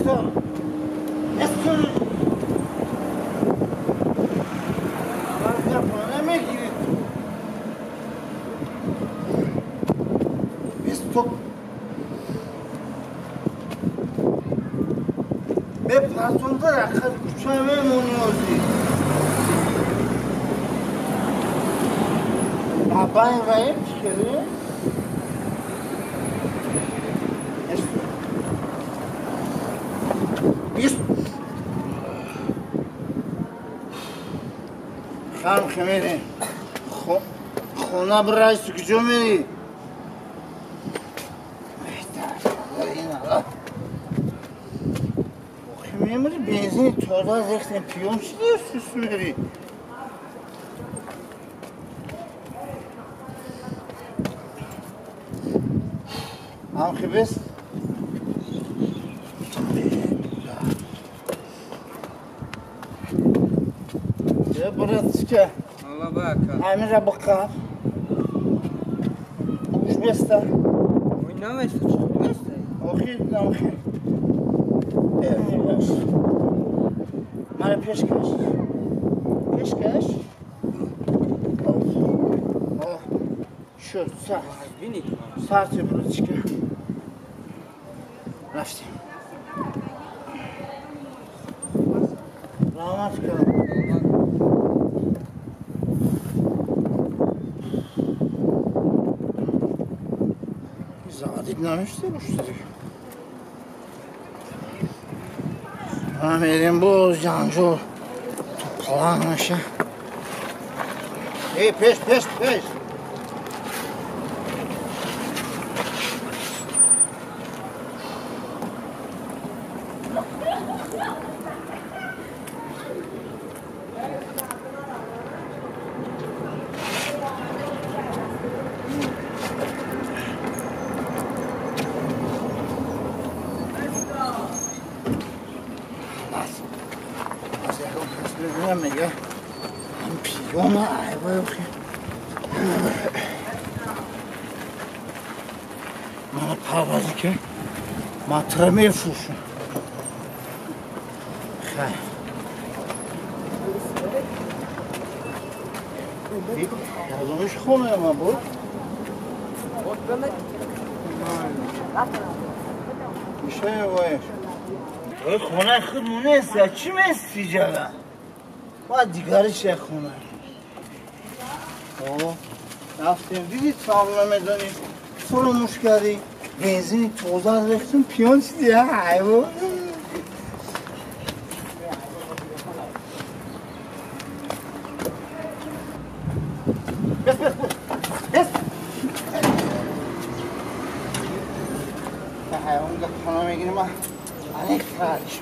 Бесто! Бесто! Намегири ту. Бесто! Мепартонда рақад кӯча мемонӣ озӣ. Бабаем раем чӣ кардӣ? Хам хемери. Хона бирайсу куҷо мери? Мемери бензини тоза зехтем пиён чӣ сус мери? Ам хебес? Братчика. Алла бака. Амира баққа. Гӯш беста. Ой, наместа, чӣ беста? Охир, охир. Мара пешкаш. Пешкаш. О, шуд, сахт. Сахт, братчика. Рафтем. Раҳмат кардам. Заводить намеште бошад. Ман мерем боз ҷанҷол топаланг меша. Эй, пеш, пеш, пеш. Мана парвази ки матра мефурӯшам. Хай. Ядомиш хонаи ман буд? Мишая воеш. Хонаи худ монест, чӣ мести ҷага? Бояд дигари чия хона. Рафтем, диди ту намедонӣ. Фуромӯш кардӣ. Бензини тоза рехтум, пиён шудӣ, ҳайвон. Бес, бес, бес. Бес. Ҳайвон хона мегирим, ани хариш.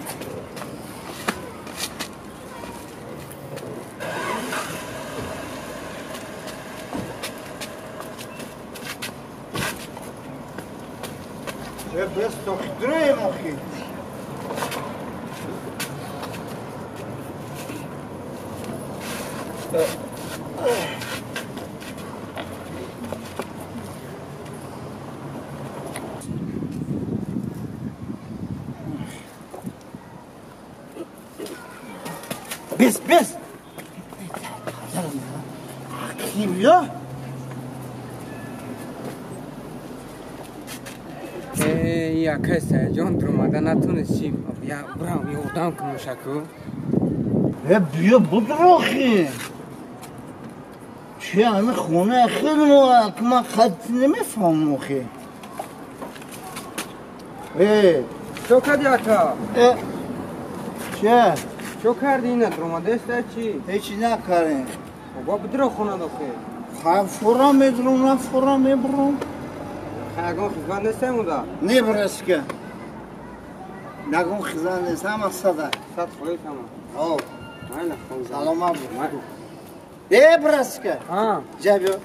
Бес тохидроем охи. Бес, бес. Аким ё? Акай Саидҷон дуромада натонистим. Я бурам, ёрдам кун мушаку. Э, биё будрохи. Чи ами хона хеле мо ки ман хат намефаҳмам охи. Э, чо кардӣ ака? Э, че? Чо кардӣ ина дуромадаеста чи? Ҳечи накардем. Ба бидро хона дохи. Ха фора медурам, на фора мебурам. Ягон хизмат нестем уда? Не, братчика. Ягон хизмат нест, ҳама сада. 100% ҳама. О. Майла, саломат бош. Э, братчика. Ҷа биё.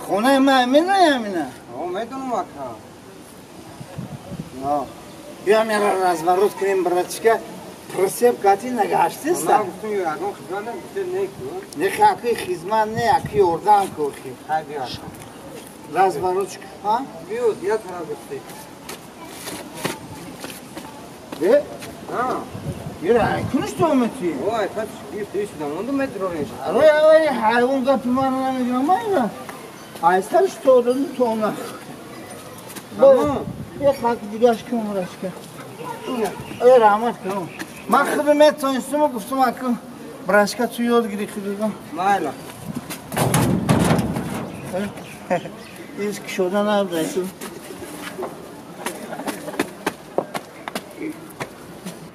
Хонаи ман медонӣ ҳамина? О, медонам ака. Биё мера разворот кунем, братчика. Прицеп кати нагаштеста? Ман гуфтам ягон хизмат не, гуфтем не ку. Не, аки хизмат не, аки ёрдам ку охи. Хай биё ака. Разворотчик, ҳа? Биё, я тараф гуфтем. Э? Ира, куниш то мети? Ой, пас гирифта шудам, онду метронеш. Аре, ай, ҳайвон гапи маро намегирам, майна. Ай, сарш то додум то она. Бо, як хак дигаш кун рашка. Эй, раҳмат кун. Ман хуби метонистум, гуфтум аку брашка ту ёд гири худудам. Майла. Из кушода набуд, ту.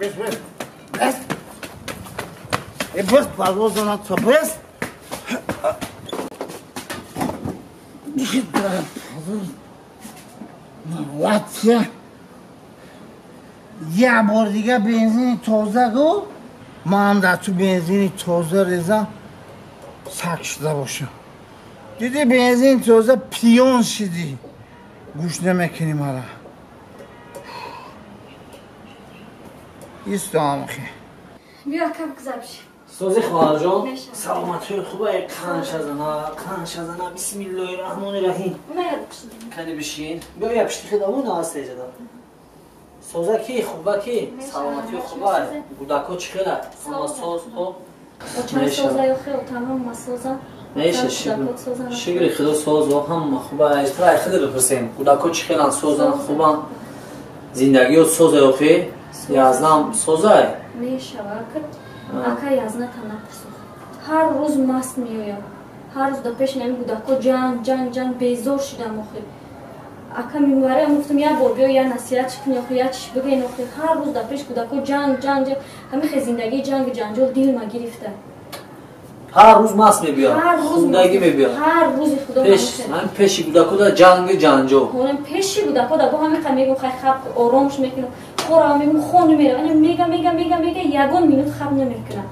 Бес, бес. Бес. Э, бес, парвоза то бес. Латия. Як бор дига бензини тоза гу, ман дар ту бензини тоза резам, сак шуда бошам. Диди бензини тоза пиён шидӣ. Гӯш намекунӣ мара. Исто амхи. Биё акам гузарш. Сози хоҳарҷон, саломатии хубае, қанша зана, бисмиллоҳи раҳмони раҳим. Кани бишин, биё я пишти хидамон аст эҷада. Соза ки, хуба ки, саломатии хубае, гудако чӣ хела, ҳама соз, хоб. Меша, шукри худо созо, ҳама хубае, трай хида бипурсем, гудако чӣ хелан, созан, хубан, зиндагиё соза ёхи, язнам созай? Мешава, ака язната напурсух. Ҳар рӯз маст меоям. Ҳар рӯз дар пеши нами гудако ҷанг, ҷанг, ҷанг, безор шудам охи. Ака мембарам, гуфтам як бор биё, я насиҳат кунӣ охи, я чиш бигӯен охи. Ҳар рӯз дар пеши гудако ҷанг, ҷанг, ҷанг. Ҳамин хел зиндагии ҷангу ҷанҷол дилма гирифта. Ҳар рӯз маст мебиёд, хундагӣ мебиёд. Ҳар рӯзи худо ҳамин пеши гудако да ҷангу ҷанҷол. Пеши гудако да бо ҳамин қа мегӯм, хай хаб оромш мекунам. Хора мегӯм, хон меравам. Мега, мега, мега, мега, ягон минут хаб намекунам.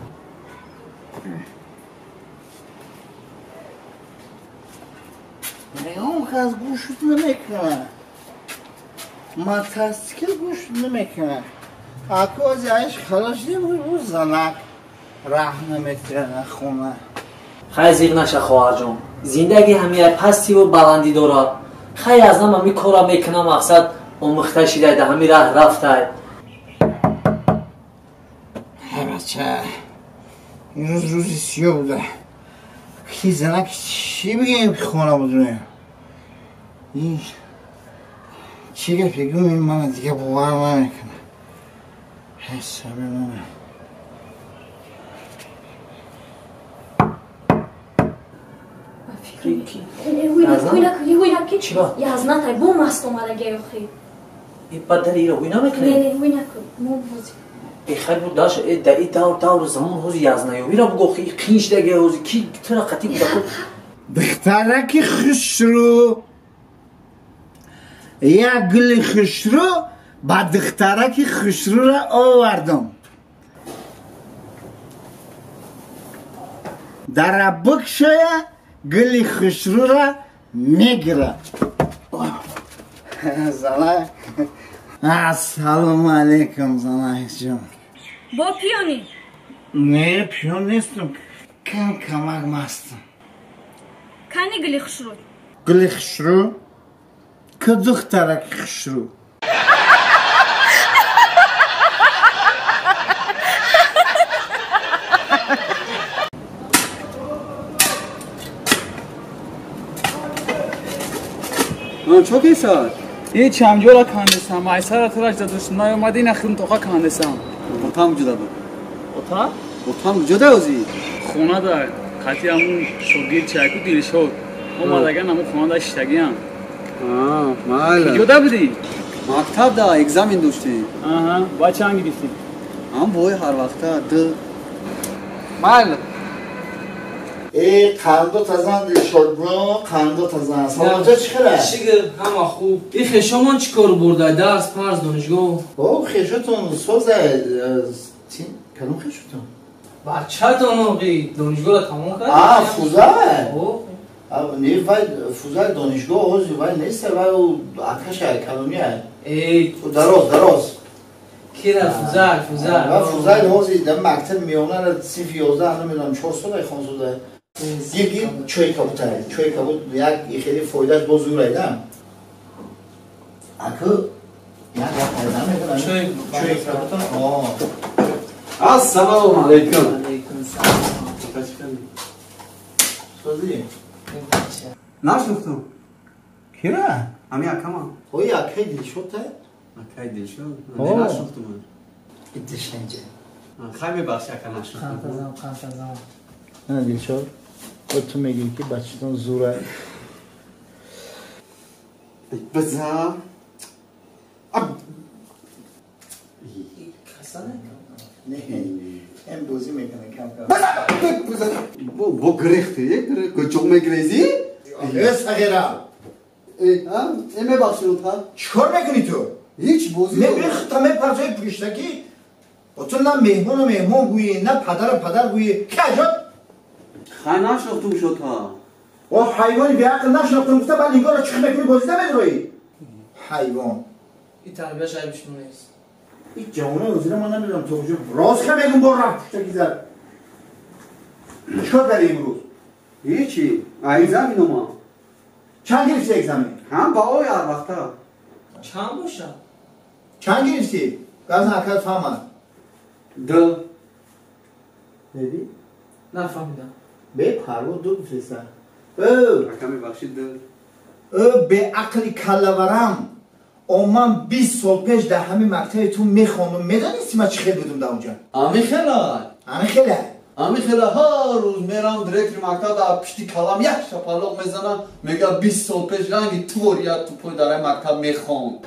Мегӯм, кас гӯшт намекунад. Мотосикл гӯшт намекунад. Аку ози айш халос ӯ занак раҳ наметирад хона. Хай зиғ наша хоҳарҷон. Зиндагӣ ҳамия пастиву баландӣ дорад. Хай аз нам ҳами кора мекунам, мақсад омӯхта шидай, да ҳами раҳ рафтай. Бача, имрӯз рӯзи сиёҳ буда. Ки занак чӣ бигӯем, ки хона будем? Ин чӣ гап бигӯм, ин мана дига бовар намекунад. Ҳесаби мана. Язнатай бо маст омадагиай охи. Баъд ира ҳуй намекунем? Не, ҳуй накун. Мо бози. Э, хай буд даш, э, да и давр давр замон ҳози язнаёбира буго, хи қин шидаги ҳози ки тура қатӣ будако. Духтараки хушрӯ, як гули хушрӯ ба духтараки хушрӯра овардам. Дара бикшоя, гули хушрӯра мегира. Зана, ассалому алайкум, занаҷон. Бо пиёнӣ? Не, пиён нестам, кам камак мастам. Кани гули хушрӯ? Гули хушрӯ? Ки духтараки хушрӯ? Чо кесад? И чамҷора кандесам, айсара тираш дадуш наёмади, ина хилм тоқа кандесам. Отам куҷода буд? Ота? Отам куҷода озӣ? Хонада, қати ҳамун шогирд чайку Дилшод. Омадаган ҳамун хонада шиштагиам. Майла. Куҷода будӣ? Мактабда экзамен доштем. Аҳа, ба чанд гирифтӣ? Ҳам бои ҳар вақта ду. Майла. Э, қандо тазан, Дилшодбро, қандо тазан. Саломатӣ чӣ хела? Шигр, ҳама хуб. И хешомон чӣ кор бурда? Дарс, парс, донишгоҳ? О, хешотон соза, кадом хешотон? Бачатон оғи донишгоҳро тамом кард? А, Фузай? Не, вай Фузай донишгоҳ ҳози вай нест, вай акаша каломия. Э, дароз, дароз. Кира Фузай, Фузай. Ва Фузай ҳози дар мактаб миёна синфи 11, намедонам, 4 сола хонзода. Гир, гир, чойи кабутай. Чойи кабут як хеле фоидааш боз зӯрай, да? Аку Чой чой. Ассалому алайкум. Алайкум салом. Созӣ. Нашнохтам. Кира? Ами акама. Ой, акай Дилшод та? Акай Дилшод? Не нашнохтам. Дишанҷа. Хай мебахши ака нашнохтам. Қантазам, қантазам. На Дилшод, ту мегӯӣ ки бачатон зура. База. Не, ем бозӣ мекунад кам-кам. База! Бо гирехти, гӯчоқ мегирезӣ? Э, сағира! Э, э, мебахши та. Чӣ кор мекунӣ ту? Ҳеҷ бозӣ. Мебихта мепарзои пуштакӣ. Ту на меҳмону меҳмон гӯӣ, на падару падар гӯӣ. Ки аҷоб? Хай нашнохтум шуд та. О, ҳайвони беақл нашнохтум гуфта, баъд нигоҳро чӣ мекунӣ бозӣ намедроӣ? Ҳайвон. И тарбияш айбиш нест. И ҷавонои ҳозира ман намедонам то куҷо рост ка мегум бо рафт пуштаки зад. Чӣ кор кардӣ имрӯз? Ҳечи, экзамен омад. Чанд гирифтӣ экзамен? Ҳам баҳои ҳар вақта. Чанд бошад? Чанд гирифтӣ? Газан акад фаҳмад. Ду. Дидӣ? Нафаҳмидам. Бепарво ду гуфтеса. Ака мебахшид ду. Ӯ беақли каллаварам. О ман 20 сол пеш дар ҳамин мактаби ту мехондум. Медонисти ман чӣ хел будум дар онҷа? Ами хела. Ами хела. Ами хела ҳар рӯз мерам директори мактаб дар пишти калам як шапалоқ мезанам, мега 20 сол пеш ранги твория тупой дар ин мактаб мехонд.